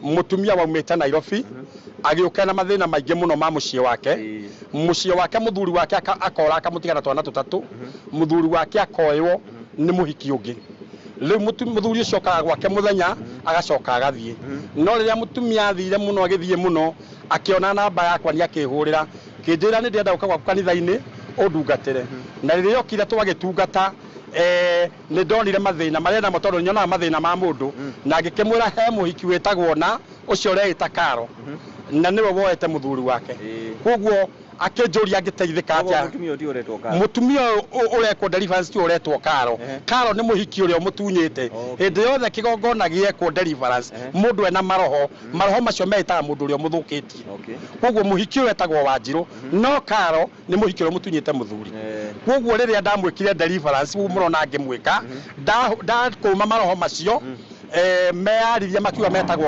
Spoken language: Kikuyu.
Mũtumia waumĩte Nairobi agĩũka na mathĩna maingĩ mũno ma mũciĩ wake. Mũciĩ wake, mũthuri wake akora akamũtiga na twana tũtatũ. Mũthuri wake akoywo nĩ mũhiki ũngĩ. Rĩu mũthuri ũcio okaga gwake mũthenya, agacoka agathiĩ. No rĩrĩa mũtumia athire mũno, agĩthiĩ mũno, akĩona namba yakwa, nĩ akĩhũrĩra kĩnjĩra nĩ ndĩrenda gũka gwaku kanitha-inĩ ũndungatĩre. Na rĩrĩa okire twagĩtungata, nĩ ndonire mathĩna marĩa namo, tondũ nyonaga mathĩna ma mũndũ, na ngĩkĩmwĩra he mũhiki wĩtagwo na ũcio ũreĩta Karo, na nĩwe woete mũthuri wake. Koguo akĩnjũria angĩteithĩka Koguo atĩa. Mũtumia ũyũ ti ũretwo Karo. Mũtumia ũyũ ũrekwo deliverance ti ũretwo Karo. Karo nĩ mũhiki ũrĩa ũmũtunyĩte. Hĩndĩ yothe kĩgongona gĩekwo deliverance, mũndũ ena maroho, maroho macio meĩtaga mũndũ ũrĩa ũmũthũkĩtie. Koguo mũhiki ũyũ etagwo Wanjirũ, no Karo nĩ mũhiki ũrĩa ũmũtunyĩte mũthuri. Koguo rĩrĩa ndamwĩkire deliverance, ũguo mũrona ngĩmwĩka, ndakũma maroho macio, meyaririe makiuga metagwo